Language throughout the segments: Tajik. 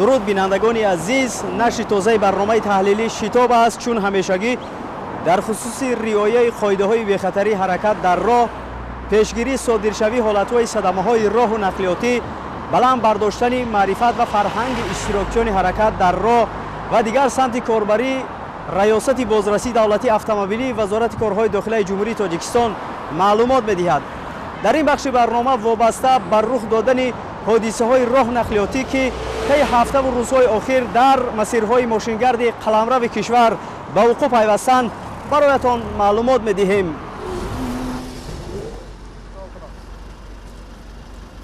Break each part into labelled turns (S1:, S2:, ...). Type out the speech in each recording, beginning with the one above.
S1: Дуруд, бинандагони азиз. Нашри тозаи барномаи таҳлилӣ «Шитоб» аст. Чун ҳамешагӣ дар хусуси риояи қоидаҳои бехатарии ҳаракат дар роҳ, пешгирии содиршавии ҳолатҳои садамаҳои роҳу нақлиётӣ, баланд бардоштани маърифат ва фарҳанги иштирокчиёни ҳаракат дар роҳ ва дигар самти корбарӣ Раёсати бозрасии давлатии автомобилии Вазорати корҳои дохилаи Ҷумҳурии Тоҷикистон маълумот медиҳад. Дар ин бахши барнома вобаста ба рух додани ҳодисаҳои роҳ нақлиётӣ, ки таи ҳафтаву рӯзҳои охир дар масирҳои мошингарди қаламрави кишвар ба вуқӯъ пайвастанд, бароятон маълумот медиҳем.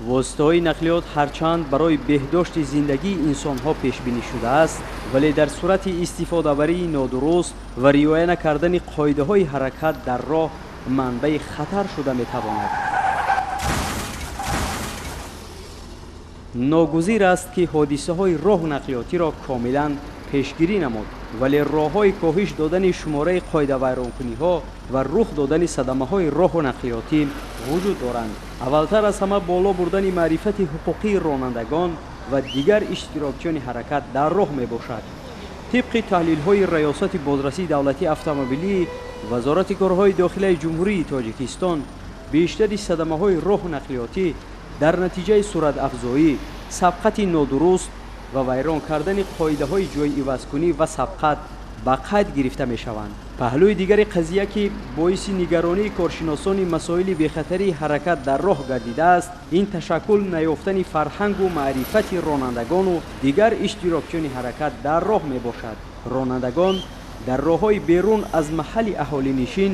S1: Воситаҳои нақлиёт ҳарчанд барои беҳдошти зиндагии инсонҳо пешбинӣ шудааст, вале дар сурати истифодабарии нодуруст ва риоя накардани қоидаҳои ҳаракат дар роҳ манбаи хатар шуда метавонад. Ногузир аст, ки ҳодисаҳои роҳу нақлиётиро комилан пешгирӣ намуд, вале роҳҳои коҳиш додани шумораи қоидавайронкуниҳо ва рух додани садамаҳои роҳу нақлиётӣ вуҷуд доранд. Аввалтар аз ҳама боло бурдани маърифати ҳуқуқии ронандагон ва дигар иштирокчиёни ҳаракат дар роҳ мебошад. Тибқи таҳлилҳои Раёсати бозрасии давлатии автомобилии Вазорати корҳои дохилаи Ҷумҳурии Тоҷикистон, бештари садамаҳои роҳу нақлиётӣ дар натиҷаи суръатафзоӣ, сабқати нодуруст ва вайрон кардани қоидаҳои ҷойивазкунӣ ва сабқат ба қайд гирифта мешаванд. Паҳлӯи дигари қазия, ки боиси нигаронии коршиносони масоили бехатарии ҳаракат дар роҳ гардидааст, ин ташаккул наёфтани фарҳангу маърифати ронандагону дигар иштирокчиёни ҳаракат дар роҳ мебошад. Ронандагон дар роҳҳои берун аз маҳалли аҳолинишин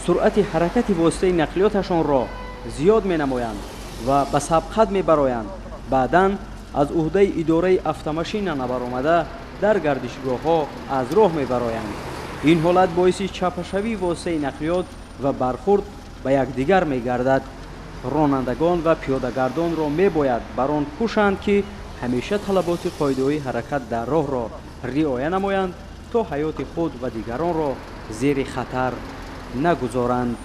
S1: суръати ҳаракати воситаи нақлиёташонро зиёд менамоянд ва ба сабқат мебароянд. Баъдан аз уҳдаи идораи автомашина набаромада, дар гардишгоҳҳо аз роҳ мебароянд. Ин ҳолат боиси чапашавии воситаи нақлиёт ва бархурд ба якдигар мегардад. Ронандагон ва пиёдагардонро мебояд бар он кӯшанд, ки ҳамеша талаботи қоидаҳои ҳаракат дар роҳро риоя намоянд, то ҳаёти худ ва дигаронро зери хатар нагузоранд.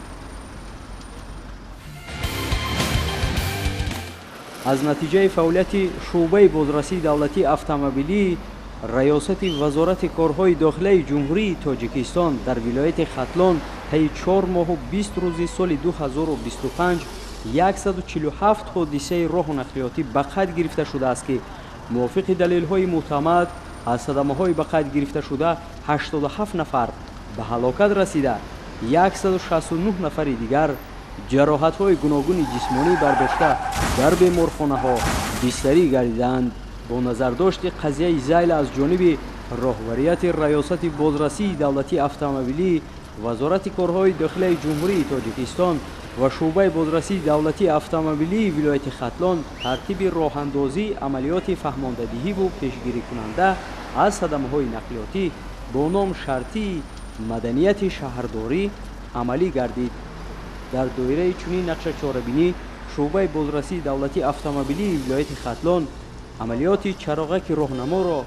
S1: Аз натиҷаи фаъолияти шӯъбаи бозрасии давлатии автомобилии Раёсати Вазорати корҳои дохилаи Ҷумҳурии Тоҷикистон дар вилояти Хатлон таи 4 моҳу 20 рӯзи соли 2025 147 ҳодисаи роҳу нақлиётӣ ба қайд гирифта шудааст, ки мувофиқи далелҳои мӯътамад аз садамаҳои ба қайд гирифташуда 87 нафар ба ҳалокат расида, 169 нафари дигар ҷароҳатҳои гуногуни ҷисмонӣ бардошта, дар беморхонаҳо бистарӣ гардидаанд. Бо назардошти қазияи зайла аз ҷониби роҳбарияти Раёсати бозрасии давлатии автомобилии Вазорати корҳои дохилаи Ҷумҳурии Тоҷикистон ва шӯъбаи бозрасии давлатии автомобилии вилояти Хатлон тартиби роҳандозии амалиёти фаҳмондадиҳиву пешгирикунанда аз садамаҳои нақлиётӣ бо ном «Шартии маданияти шаҳрдорӣ» амалӣ гардид. Дар доираи чунин нақша чорабинӣ шӯъбаи бозрасии давлатии автомобилии вилояти Хатлон амалиёти «Чароғаки роҳнаморо»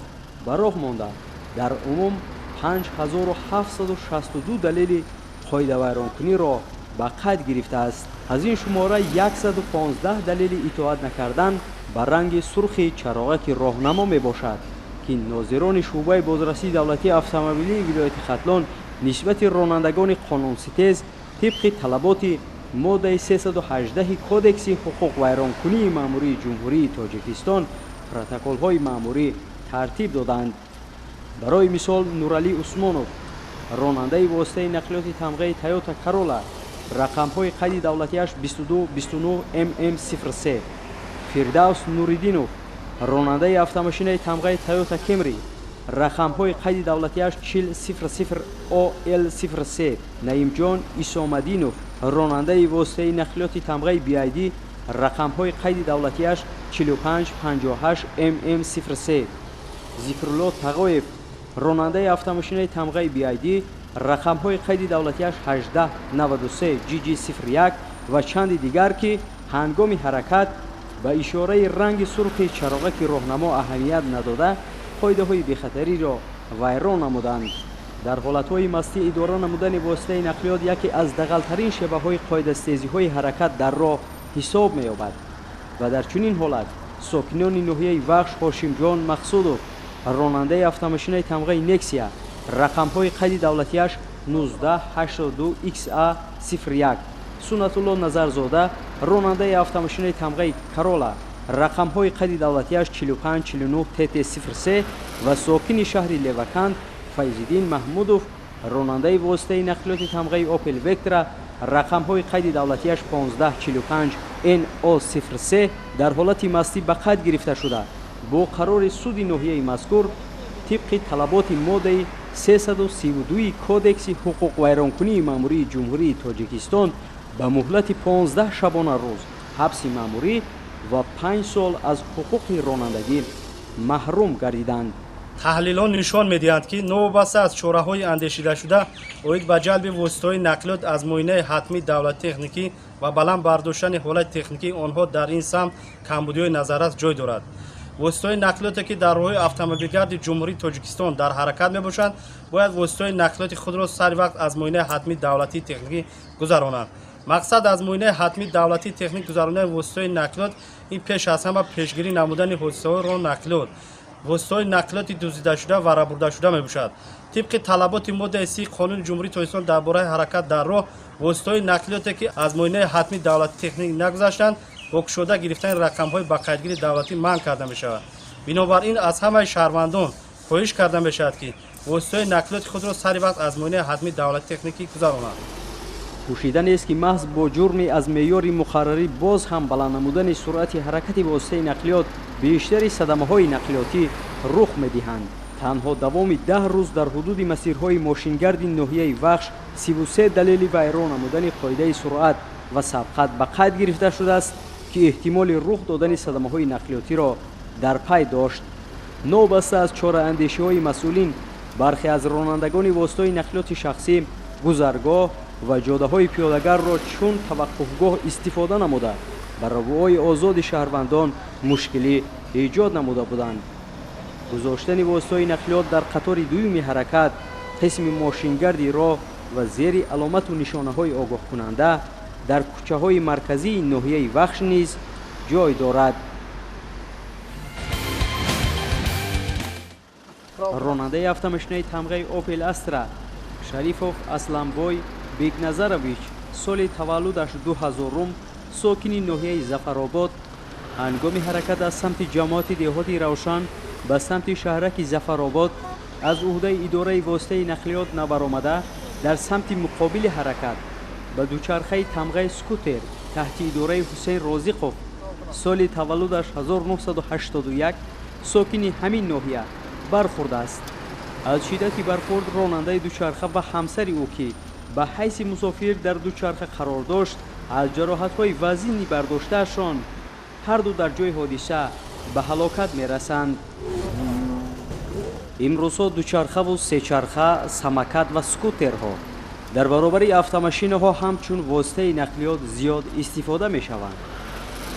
S1: ба роҳ монда, дар умум 5762 далели қоидавайронкуниро ба қайд гирифтааст. Аз ин шумора 115 далели итоат накардан ба ранги сурхи чароғаки роҳнамо мебошад, ки нозирони шӯъбаи бозрасии давлатии автомобилии вилояти Хатлон нисбати ронандагони қонунситез тибқи талаботи моддаи 318 Кодекси ҳуқуқвайронкунии маъмурии Ҷумҳурии Тоҷикистон протоколҳои маъмурӣ тартиб доданд. Барои мисол, Нуралӣ Усмонов, ронандаи воситаи нақлиёти тамғаи Тойота Карола, рақамҳои қайди давлатиаш 22 29 ММ 03, Фирдавс Нуриддинов, ронандаи автомошинаи тамғаи Тойота Кемри, рақамҳои қайди давлатиаш 40 00 ОЛ 03, Наимҷон Исомадинов, ронандаи воситаи нақлиёти тамғаи BYD, рақамҳои қайди давлатиаш 45 58 ММ 03, Зикрулло Тағоев, ронандаи автомошинаи тамғаи BYD, рақамҳои қайди давлатиаш 18 93 GG 01 ва чанди дигар, ки ҳангоми ҳаракат ба ишораи ранги сурхи чароғаки роҳнамо аҳамият надода, қоидаҳои бехатариро вайрон намуданд. Дар ҳолатҳои мастӣ идора намудани воситаи нақлиёт яке аз дағалтарин шеваҳои қоидастезиҳои ҳаракат дар роҳ ҳисоб меёбад ва дар чунин ҳолат Сокинони ноҳияи Вахш Ҳошимҷон Мақсудов, ронандаи автомошинаи тамғаи Нексия, рақамҳои қайди давлатиаш 1982 XA 01, Суннатулло Назарзода, ронандаи автомошинаи тамғаи Карола, рақамҳои қайди давлатиаш 4549 ТТ 03 ва сокини шаҳри Леваканд Файзиддин Маҳмудов, ронандаи воситаи нақлиёти тамғаи Опел Вектра, рақамҳои қайди давлатиаш 1545 NO 03 дар ҳолати мастӣ ба қайд гирифта шуда, бо қарори суди ноҳияи мазкур тибқи талаботи моддаи 332 Кодекси ҳуқуқвайронкунии маъмурии Ҷумҳурии Тоҷикистон ба муҳлати 15 шабона рӯз ҳабси маъмурӣ ва 5 сол аз ҳуқуқи ронандагӣ маҳрум гардиданд.
S2: Таҳлилҳо нишон медиҳанд, ки новобаста аз чораҳои андешидашуда оид ба ҷалби воситаҳои нақлиёт аз муоинаи ҳатмии давлати техникӣ ва баланд бардоштани ҳолати техникии онҳо, дар ин самт камбудиҳои назаррас ҷой дорад. Воситаҳои нақлиёте, ки дар роҳҳои автомобилгарди Ҷумҳурии Тоҷикистон дар ҳаракат мебошанд, бояд воситаҳои нақлиёти худро сари вақт аз муоинаи ҳатмии давлатии техникӣ гузаронанд. Мақсад аз муоинаи ҳатмии давлатии техник гузаронидани воситаҳои нақлиёт ин пеш аз ҳама пешгирӣ намудани ҳодисаҳои роҳ нақлиёт, воситаҳои нақлиёти дуздидашуда ва рабурдашуда мебошад. Тибқи талаботи моддаи 30 Қонуни Ҷумҳурии Тоҷикистон дар бораи ҳаракат дар роҳ, воситаҳои нақлиёте, ки аз муоинаи ҳатмии давлатии техник нагузаштанд, бо кушода гирифтани рақамҳои ба қайдгири давлатӣ манъ карда мешавад. Бинобар ин аз ҳамаи шаҳрвандон хоҳиш карда мешавад, ки воситаҳои нақлиёти худро сари вақт аз муоинаи ҳатмии давлатии техникӣ гузаронанд.
S1: Пӯшида нест, ки маҳз бо ҷурми аз меъёри муқаррарӣ боз ҳам баланд намудани суръати ҳаракати воситаи нақлиёт бештари садамаҳои нақлиётӣ рух медиҳанд. Танҳо давоми 10 рӯз дар ҳудуди масирҳои мошингарди ноҳияи Вахш 33 далели вайрон намудани қоидаи суръат ва сабқат ба қайд гирифта шудааст, ки эҳтимоли рух додани садамаҳои нақлиётиро дар пай дошт. Новобаста аз чораандешиҳои масъулин, бархе аз ронандагони воситаҳои нақлиёти шахсӣ гузаргоҳ ва ҷодаҳои пиёдагарро чун таваққуфгоҳ истифода намуда, ба равуои озоди шаҳрвандон мушкилӣ эҷод намуда буданд. Гузоштани воситаҳои нақлиёт дар қатори дуюми ҳаракат, қисми мошингарди роҳ ва зери аломату нишонаҳои огоҳкунанда дар кӯчаҳои марказии ноҳияи Вахш низ ҷой дорад. Ронандаи автомошинаи тамғаи Опел Астра Шарифов Асламбой Бекназарович, соли таваллудаш 2000, сокини ноҳияи Зафаробод, ҳангоми ҳаракат аз самти ҷамоати деҳоти Равшан ба самти шаҳраки Зафаробод аз уҳдаи идораи воситаи нақлиёт набаромада, дар самти муқобили ҳаракат ба дучархаи тамғаи скутер таҳти идораи Ҳусейн Розиқов, соли таваллудаш 1981, сокини ҳамин ноҳия бархӯрдааст. Аз шиддати бархӯрд ронандаи дучарха ва ҳамсари ӯ, ки ба ҳайси мусофир дар дучарха қарор дошт, аз ҷароҳатҳои вазини бардоштаашон ҳарду дар ҷои ҳодиса ба ҳалокат мерасанд. Имрӯзҳо дучархаву сечарха, самокат ва скутерҳо дар баробари автомошинаҳо ҳамчун воситаи нақлиёт зиёд истифода мешаванд.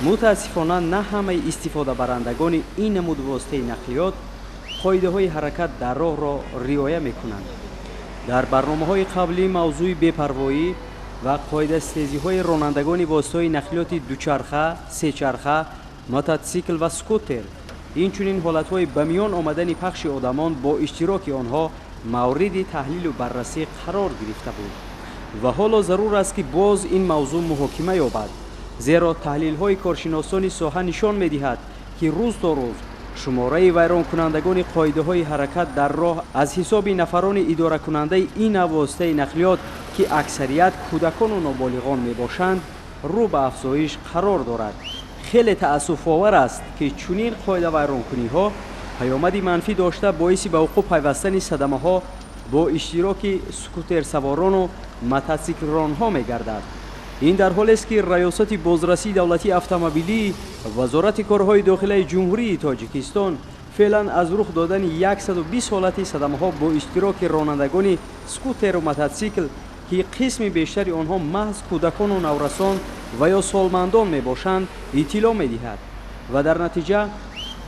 S1: Мутаассифона, на ҳамаи истифодабарандагони ин намуд воситаи нақлиёт қоидаҳои ҳаракат дар роҳро риоя мекунанд. Дар барномаҳои қаблӣ мавзӯи бепарвоӣ ва қоидаситезиҳои ронандагони воситаҳои нақлиёти дучарха, сечарха, мототсикл ва скутер, инчунин ҳолатҳои ба миён омадани пахши одамон бо иштироки онҳо мавриди таҳлилу баррасӣ қарор гирифта буд ва ҳоло зарур аст, ки боз ин мавзӯъ муҳокима ёбад, зеро таҳлилҳои коршиносони соҳа нишон медиҳад, ки рӯз то рӯз шумораи вайронкунандагони қоидаҳои ҳаракат дар роҳ аз ҳисоби нафарони идоракунандаи ин нав воситаи нақлиёт, ки аксарият кӯдакону ноболиғон мебошанд, рӯ ба афзоиш қарор дорад. Хеле таассуфовар аст, ки чунин қоидавайронкуниҳо паёмади манфӣ дошта, боиси ба вуқӯъ пайвастани садамаҳо бо иштироки скутерсаворону мототсиклронҳо мегардад. Ин дар ҳолест, ки Раёсати бозрасии давлатии автомобилии Вазорати корҳои дохилаи Ҷумҳурии Тоҷикистон феълан аз рух додани 120 ҳолати садамаҳо бо иштироки ронандагони скутеру мототсикл, ки қисми бештари онҳо маҳз кӯдакону наврасон ва ё солмандон мебошанд, иттилоъ медиҳад ва дар натиҷа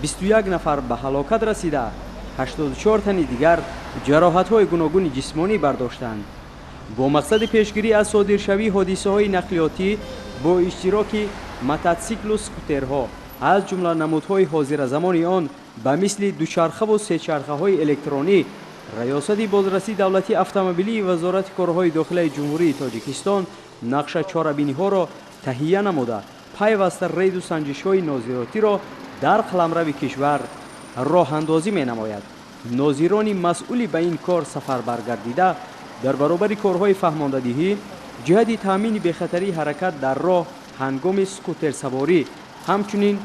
S1: 21 нафар ба ҳалокат расида, 84 тани дигар ҷароҳатҳои гуногуни ҷисмонӣ бардоштанд. Бо мақсади пешгирӣ аз содиршавии ҳодисаҳои нақлиётӣ бо иштироки мототсиклу скутерҳо аз ҷумла намудҳои ҳозиразамони он ба мисли дучархаву сечархаҳои электронӣ, Раёсати бозрасии давлатии автомобилии Вазорати корҳои дохилаи Ҷумҳурии Тоҷикистон нақша чорабиниҳоро таҳия намуда, пайваста рейду санҷишҳои нозиротиро дар қаламрави кишвар роҳандозӣ менамояд. Нозирони масъули ба ин кор сафарбаргардида дар баробари корҳои фаҳмондадиҳӣ ҷиҳати таъмини бехатарии ҳаракат дар роҳ ҳангоми скутерсаворӣ, ҳамчунин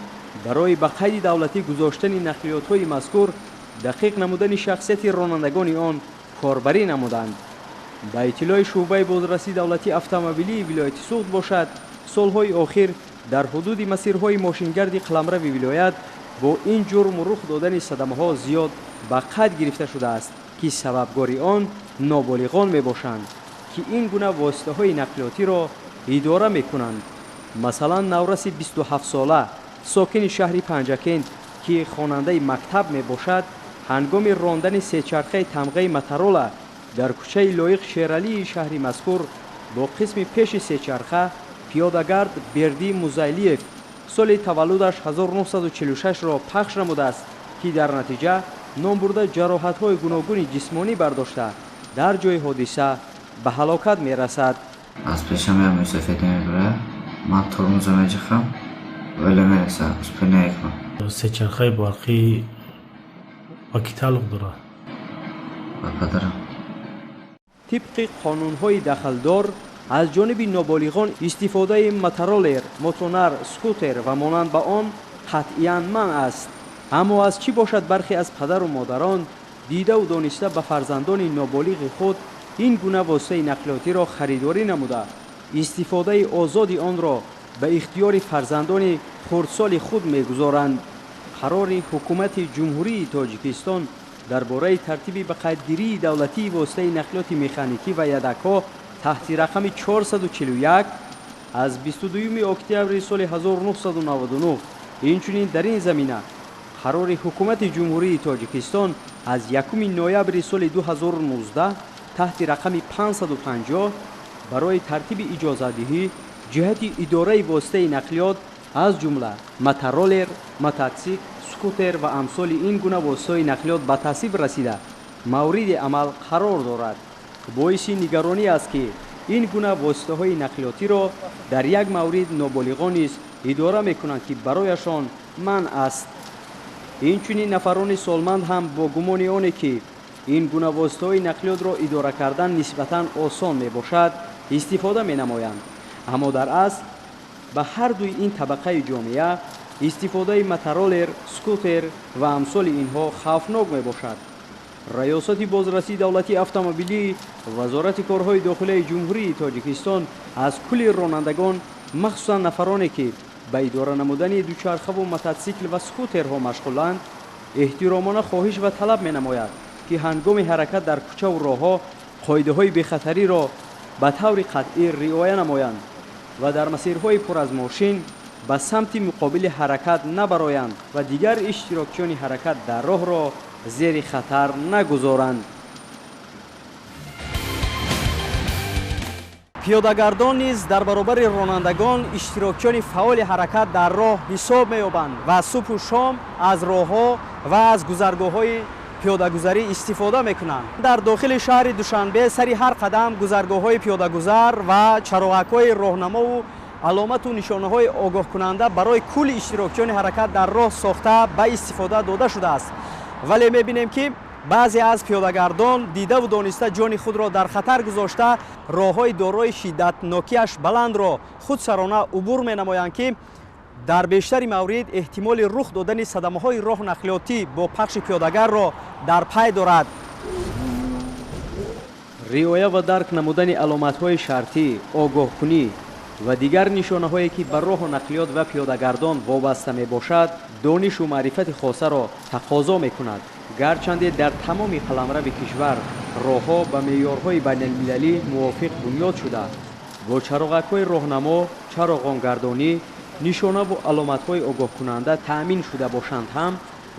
S1: барои ба қайди давлатӣ гузоштани нақлиётҳои мазкур, дақиқ намудани шахсияти ронандагони он корбарӣ намуданд. Ба иттилои шӯъбаи бозрасии давлатии автомобилии вилояти Суғд бошад, солҳои охир дар ҳудуди масирҳои мошингарди қаламрави вилоят бо ин ҷурм рух додани садамаҳо зиёд ба қайд гирифта шудааст, ки сабабгори он ноболиғон мебошанд, ки ин гуна воситаҳои нақлиётиро идора мекунанд. Масалан, навраси 27-сола сокини шаҳри Панҷакент, ки хонандаи мактаб мебошад, ҳангоми рондани сечархаи тамғаи Моторола дар кӯчаи Лоиқ Шералии шаҳри мазкур бо қисми пеши сечарха пиёдагард Бердӣ Музайлиев соли таваллудаш 1946-ро пахш намудааст, ки дар натиҷа номбурда ҷароҳатҳои гуногуни ҷисмонӣ бардошта дар ҷои ҳодиса ба ҳалокат мерасад.
S3: Аз пешам як мусофир мебарад, ман тормоза меҷахам, вале мерасад, успе намекунам.
S4: Сечархаи барқӣ ба кӣ тааллуқ дорад?
S3: Ба падарам.
S1: Тибқи қонунҳои дахлдор аз ҷониби ноболиғон истифодаи мотороллер, мотонар, скутер ва монанд ба он қатъиян манъ аст. Аммо аз чӣ бошад бархе аз падару модарон дидаву дониста ба фарзандони ноболиғи худ ин гуна воситаи нақлиётиро харидорӣ намуда, истифодаи озоди онро ба ихтиёри фарзандони хурдсоли худ мегузоранд. Қарори Ҳукумати Ҷумҳурии Тоҷикистон дар бораи тартиби ба қайдгирии давлатии воситаи нақлиёти механикӣ ва ядакҳо таҳти рақами 441 аз 22 октябри соли 1999, инчунин дар ин замина қарори Ҳукумати Ҷумҳурии Тоҷикистон аз 1 ноябри соли 2019 таҳти рақами 550 барои тартиби иҷозатдиҳӣ ҷиҳати идораи воситаи нақлиёт аз ҷумла мотороллер, мототсикл, скутер ва амсоли ин гуна воситаҳои нақлиёт ба тасвиб расида мавриди амал қарор дорад. Боиси нигаронӣ аст, ки ин гуна воситаҳои нақлиётиро дар як маврид ноболиғон низ идора мекунанд, ки барояшон манъ аст. Инчунин нафарони солманд ҳам бо гумони оне, ки ин гуна воситаҳои нақлиётро идора кардан нисбатан осон мебошад, истифода менамоянд. Аммо дар асл ба ҳар дуи ин табақаи ҷомеа истифодаи мотороллер, скутер ва амсоли инҳо хавфнок мебошад. Раёсати бозрасии давлатии автомобилии Вазорати корҳои дохилаи Ҷумҳурии Тоҷикистон аз кулли ронандагон, махсусан нафароне, ки ба идора намудани дучархаву мототсикл ва скутерҳо машғуланд, эҳтиромона хоҳиш ва талаб менамояд, ки ҳангоми ҳаракат дар кӯчаву роҳҳо қоидаҳои бехатариро ба таври қатъӣ риоя намоянд ва дар масирҳои пур аз мошин ба самти муқобили ҳаракат набароянд ва дигар иштирокчиёни ҳаракат дар роҳро зери хатар нагузоранд. Пиёдагардон низ дар баробари ронандагон иштирокчиёни фаъоли ҳаракат дар роҳ ҳисоб меёбанд ва субҳу шом аз роҳҳо ва аз гузаргоҳҳои пиёдагузарӣ истифода мекунанд. Дар дохили шаҳри Душанбе сари ҳар қадам гузаргоҳҳои пиёдагузар ва чароғакҳои роҳнамову аломату нишонаҳои огоҳкунанда барои кулли иштирокчиёни ҳаракат дар роҳ сохта ба истифода дода шудааст. Вале мебинем, ки баъзе аз пиёдагардон дидаву дониста ҷони худро дар хатар гузошта роҳҳои дорои шиддатнокиаш баландро худсарона убур менамоянд, ки дар бештари маврид эҳтимоли рух додани садамаҳои роҳу нақлиётӣ бо пахши пиёдагарро дар пай дорад. Риоя ва дарк намудани аломатҳои шартӣ, огоҳкунӣ ва дигар нишонаҳое, ки ба роҳу нақлиёт ва пиёдагардон вобаста мебошад, донишу маърифати хосаро тақозо мекунад. Гарчанде дар тамоми қаламрави кишвар роҳҳо ба меъёрҳои байналмилалӣ мувофиқ бунёд шуда, бо чароғакҳои роҳнамо, чароғонгардонӣ, нишонаву аломатҳои огоҳкунанда таъмин шуда бошанд ҳам,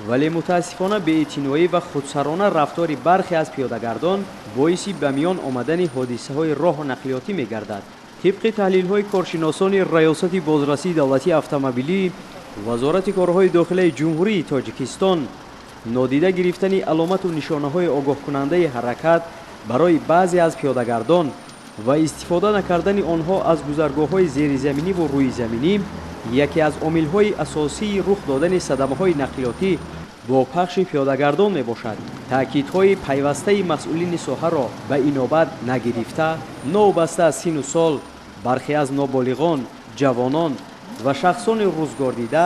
S1: вале мутаассифона беэътиноӣ ва худсарона рафтори бархе аз пиёдагардон боиси ба миён омадани ҳодисаҳои роҳу нақлиётӣ мегардад. Тибқи таҳлилҳои коршиносони Раёсати бозрасии давлатии автомобилӣ Вазорати корҳои дохилаи Ҷумҳурии Тоҷикистон нодида гирифтани аломату нишонаҳои огоҳкунандаи ҳаракат барои баъзе аз пиёдагардон ва истифода накардани онҳо аз гузаргоҳҳои зеризаминиву рӯизаминӣ яке аз омилҳои асосии рух додани садамаҳои нақлиётӣ бо пахши пиёдагардон мебошад. Таъкидҳои пайвастаи масъулини соҳаро ба инобат нагирифта, новобаста аз сину сол, бархе аз ноболиғон, ҷавонон ва шахсони рӯзгордида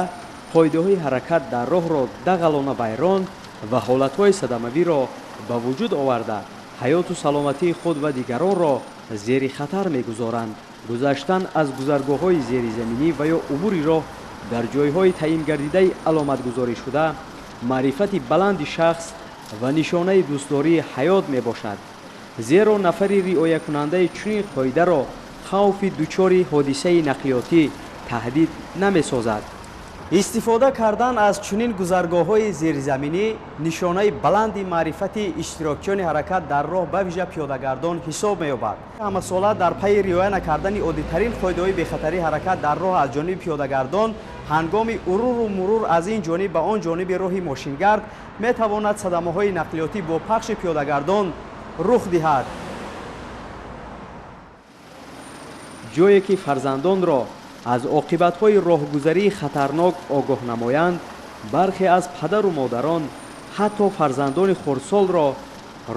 S1: қоидаҳои ҳаракат дар роҳро дағалона вайрон ва ҳолатҳои садамавиро ба вуҷуд оварда, ҳаёту саломатии худ ва дигаронро зери хатар мегузоранд. Гузаштан аз гузаргоҳҳои зеризаминӣ ва ё убури роҳ дар ҷойҳои таъингардидаи аломатгузоришуда маърифати баланди шахс ва нишонаи дӯстдории ҳаёт мебошад. Зеро нафари риоякунандаи чунин қоидаро хавфи дучори ҳодисаи нақлиётӣ таҳдид намесозад. Истифода кардан аз чунин гузаргоҳҳои зеризаминӣ нишонаи баланди маърифати иштирокчиёни ҳаракат дар роҳ, ба вижа пиёдагардон ҳисоб меёбад. Ҳамасола дар пайи риоя накардани оддитарин қоидаҳои бехатарии ҳаракат дар роҳ аз ҷониби пиёдагардон ҳангоми уруру мурур аз ин ҷониб ба он ҷониби роҳи мошингард метавонад садамаҳои нақлиётӣ бо пахши пиёдагардон рух диҳад. Ҷое ки фарзандонро аз оқибатҳои роҳгузарии хатарнок огоҳ намоянд, бархе аз падару модарон ҳатто фарзандони хурдсолро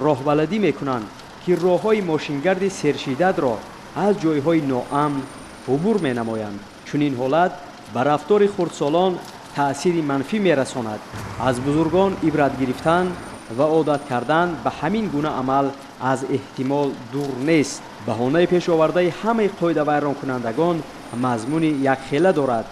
S1: роҳбаладӣ мекунанд, ки роҳҳои мошингарди сершиддатро аз ҷойҳои ноамн убур менамоянд. Чунин ҳолат ба рафтори хурдсолон таъсири манфӣ мерасонад. Аз бузургон ибрат гирифтан ва одат кардан ба ҳамин гуна амал аз эҳтимол дур нест. Баҳонаи пешовардаи ҳамаи қоидавайронкунандагон мазмуни якхела дорад: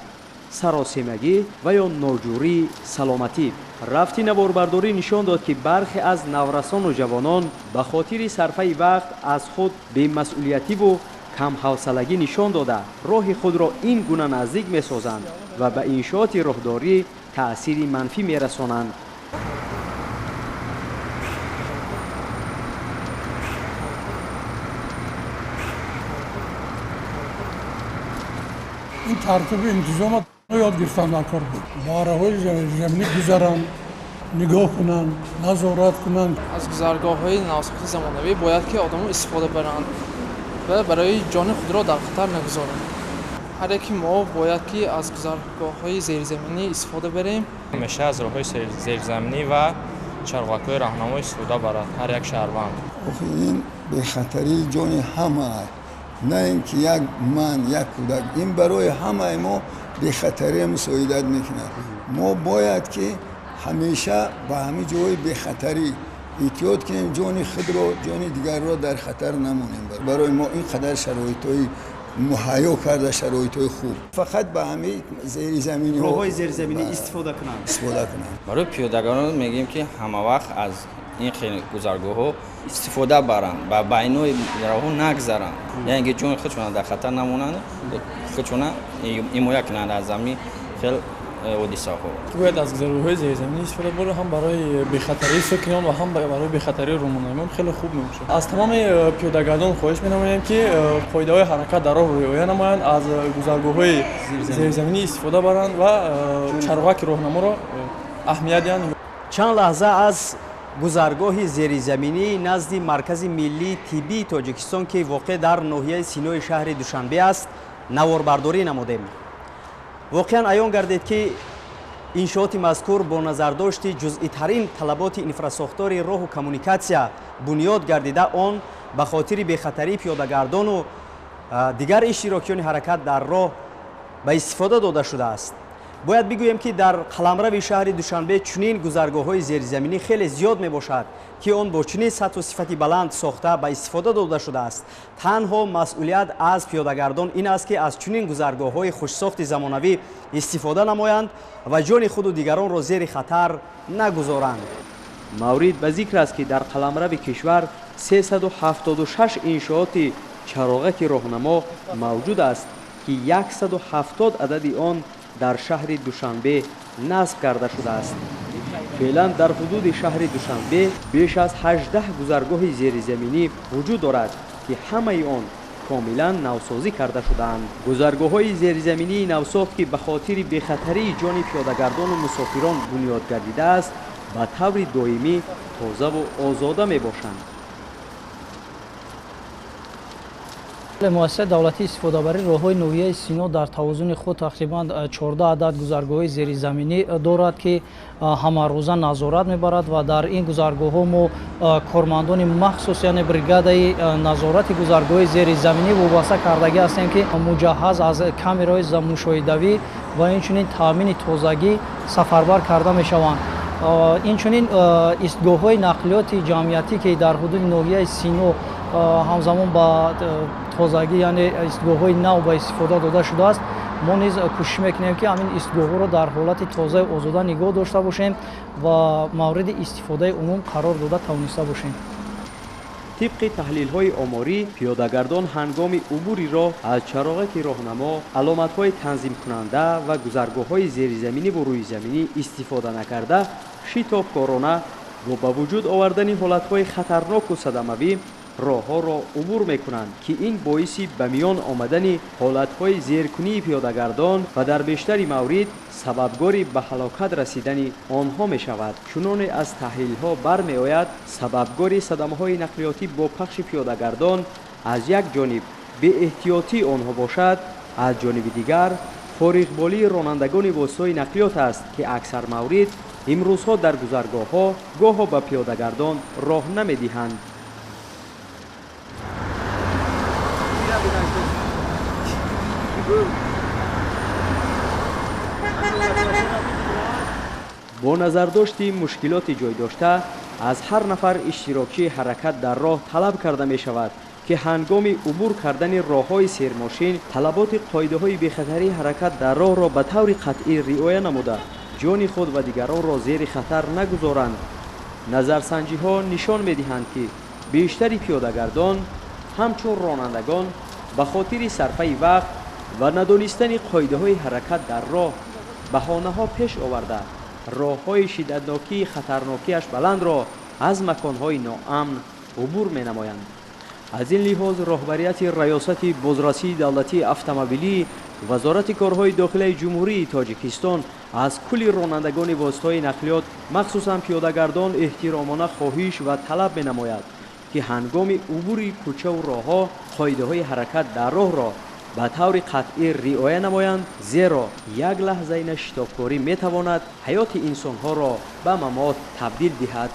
S1: саросемагӣ ва ё ноҷурии саломатӣ. Рафти наворбардорӣ нишон дод, ки бархе аз наврасону ҷавонон ба хотири сарфаи вақт аз худ бемасъулиятиву камҳавсалагӣ нишон дода, роҳи худро ин гуна наздик месозанд ва ба иншооти роҳдорӣ таъсири манфӣ мерасонанд.
S5: Ин тартибу интизома ёд гирифтан дар кор буд. Баҳраҳои заминӣ гузаранд, нигоҳ кунанд, назорат кунанд.
S6: Аз гузаргоҳҳои навсохти замонавӣ бояд ки одамо истифода баранд ва барои ҷони худро дар хатар нагузоранд. Ҳар яки мо бояд ки аз гузаргоҳҳои зеризаминӣ истифода барем.
S7: Ҳамеша аз роҳҳои зеризаминӣ ва чароғакҳои роҳнамо истифода барад ҳар як шаҳрванд.
S8: Охи ин бехатарии ҷони ҳама, на ин ки як ман, як кӯдак, ин барои ҳамаи мо бехатария мусоидат мекунад. Мо бояд ки ҳамеша ба ҳамин ҷои бехатарӣ эҳтиёт кунем, ҷони худро, ҷони дигарро дар хатар намонем. Барои мо ин қадар шароитҳои муҳайё карда, шароитҳои хуб, фақат ба ҳамин зеризаминиҳо,
S1: роҳҳои зеризаминӣ истифода кунанд.
S8: Истифода кунанд.
S9: Барои пиёдагарон мегӯем, ки ҳама вақт аз ин хел гузаргоҳҳо истифода баранд, ба байнои роҳҳо нагзаранд, яъне ки ҷони худшона дар хатар намонанд, худшона ҳимоя кунанд аз ҳамин хел ҳодисаҳо.
S6: Бояд аз гузаргоҳҳои зеризаминӣ истифода бурд, ҳам барои бехатарии сокинон ва ҳам барои бехатарии ронандагон хеле хуб мебошад. Аз тамоми пиёдагардон хоҳиш менамоем, ки қоидаҳои ҳаракат дар роҳро риоя намоянд, аз гузаргоҳҳои зеризаминӣ истифода баранд ва чароғаки роҳнаморо аҳамият диҳанд.
S1: Чанд лаҳза аз гузаргоҳи зеризаминӣ назди Маркази миллии тиббии Тоҷикистон, ки воқеъ дар ноҳияи Синои шаҳри Душанбе аст, наворбардорӣ намудем. Воқеан аён гардид, ки иншооти мазкур бо назардошти ҷузъитарин талаботи инфрасохтори роҳу коммуникатсия бунёд гардида, он ба хотири бехатарии пиёдагардону дигар иштирокчиёни ҳаракат дар роҳ ба истифода дода шудааст. Бояд бигӯем, ки дар қаламрави шаҳри Душанбе чунин гузаргоҳҳои зеризаминӣ хеле зиёд мебошад, ки он бо чунин сатҳу сифати баланд сохта ба истифода дода шудааст. Танҳо масъулият аз пиёдагардон ин аст, ки аз чунин гузаргоҳҳои хушсохти замонавӣ истифода намоянд ва ҷони худу дигаронро зери хатар нагузоранд. Маврид ба зикр аст, ки дар қаламрави кишвар 376 иншооти чароғаки роҳнамо мавҷуд аст, ки 170 адади он дар шаҳри Душанбе насб карда шудааст. Феълан дар ҳудуди шаҳри Душанбе беш аз 18 гузаргоҳи зеризаминӣ вуҷуд дорад, ки ҳамаи он комилан навсозӣ карда шудаанд. Гузаргоҳҳои зеризаминии навсохт, ки ба хотири бехатарии ҷони пиёдагардону мусофирон бунёд гардидааст, ба таври доимӣ тозаву озода мебошанд.
S10: Муассисаи давлатии истифодабарии роҳҳои ноҳияи Сино дар тавозуни худ тақрибан 14 адад гузаргоҳҳои зеризаминӣ дорад, ки ҳамарӯза назорат мебарад ва дар ин гузаргоҳҳо мо кормандони махсус, яъне бригадаи назорати гузаргоҳҳои зеризаминӣ вобаста кардагӣ ҳастем, ки муҷаҳҳаз аз камераҳои мушоҳидавӣ ва инчунин таъмини тозагӣ сафарбар карда мешаванд. Инчунин истгоҳҳои нақлиёти ҷамъиятӣ, ки дар ҳудуди ноҳияи Сино ҳамзамон ба тозагӣ, яъне истгоҳҳои нав ба истифода дода шудааст, мо низ кӯшиш мекунем, ки ҳамин истгоҳҳоро дар ҳолати тозаи озода нигоҳ дошта бошем ва мавриди истифодаи умум қарор дода тавониста бошем.
S1: Тибқи таҳлилҳои оморӣ, пиёдагардон ҳангоми убури роҳ аз чароғаки роҳнамо, аломатҳои танзимкунанда ва гузаргоҳҳои зеризаминиву рӯизаминӣ истифода накарда, шитобкорона бо ба вуҷуд овардани ҳолатҳои хатарноку садамавӣ роҳҳоро убур мекунанд, ки ин боиси ба миён омадани ҳолатҳои зеркунии пиёдагардон ва дар бештари маврид сабабгори ба ҳалокат расидани онҳо мешавад. Чуноне аз таҳлилҳо бармеояд, сабабгори садамаҳои нақлиётӣ бо пахши пиёдагардон аз як ҷониб беэҳтиётии онҳо бошад, аз ҷониби дигар фориғболии ронандагони воситаҳои нақлиёт аст, ки аксар маврид имрӯзҳо дар гузаргоҳҳо гоҳо ба пиёдагардон роҳ намедиҳанд. Бо назардошти мушкилоти ҷой дошта, аз ҳар нафар иштирокчии ҳаракат дар роҳ талаб карда мешавад, ки ҳангоми убур кардани роҳҳои сермошин талаботи қоидаҳои бехатарии ҳаракат дар роҳро ба таври қатъӣ риоя намуда, ҷони худ ва дигаронро зери хатар нагузоранд. Назарсанҷиҳо нишон медиҳанд, ки бештари пиёдагардон ҳамчун ронандагон ба хотири сарфаи вақт ва надонистани қоидаҳои ҳаракат дар роҳ баҳонаҳо пеш оварда, роҳҳои шиддатнокии хатарнокиаш баландро аз маконҳои ноамн убур менамоянд. Аз ин лиҳоз роҳбарияти Раёсати бозрасии давлатии автомобилӣ Вазорати корҳои дохилаи Ҷумҳурии Тоҷикистон аз кулли ронандагони воситаҳои нақлиёт, махсусан пиёдагардон, эҳтиромона хоҳиш ва талаб менамояд, ки ҳангоми убури кӯчаву роҳҳо қоидаҳои ҳаракат дар роҳро ба таври қатъӣ риоя намоянд, зеро як лаҳзаи нашитобкорӣ метавонад ҳаёти инсонҳоро ба мамот табдил диҳад.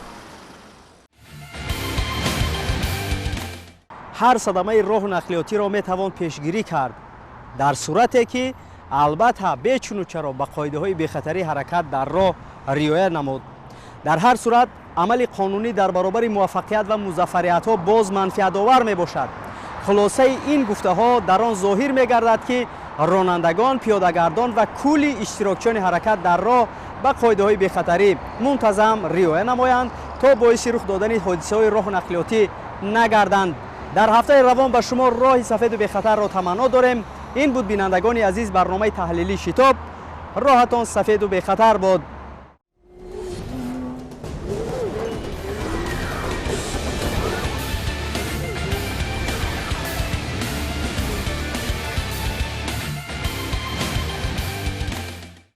S1: Ҳар садамаи роҳу нақлиётиро метавон пешгирӣ кард, дар сурате ки албатта бечуну чаро ба қоидаҳои бехатарии ҳаракат дар роҳ риоя намуд. Дар ҳар сурат амали қонунӣ дар баробари муваффақият ва музаффариятҳо боз манфиатовар мебошад. Хулосаи ин гуфтаҳо дар он зоҳир мегардад, ки ронандагон, пиёдагардон ва кулли иштирокчиёни ҳаракат дар роҳ ба қоидаҳои бехатарӣ мунтазам риоя намоянд, то боиси рух додани ҳодисаҳои роҳу нақлиётӣ нагарданд. Дар ҳафтаи равон ба шумо роҳи сафеду бехатарро таманно дорем. Ин буд, бинандагони азиз, барномаи таҳлилии Шитоб. Роҳатон сафеду бехатар бод.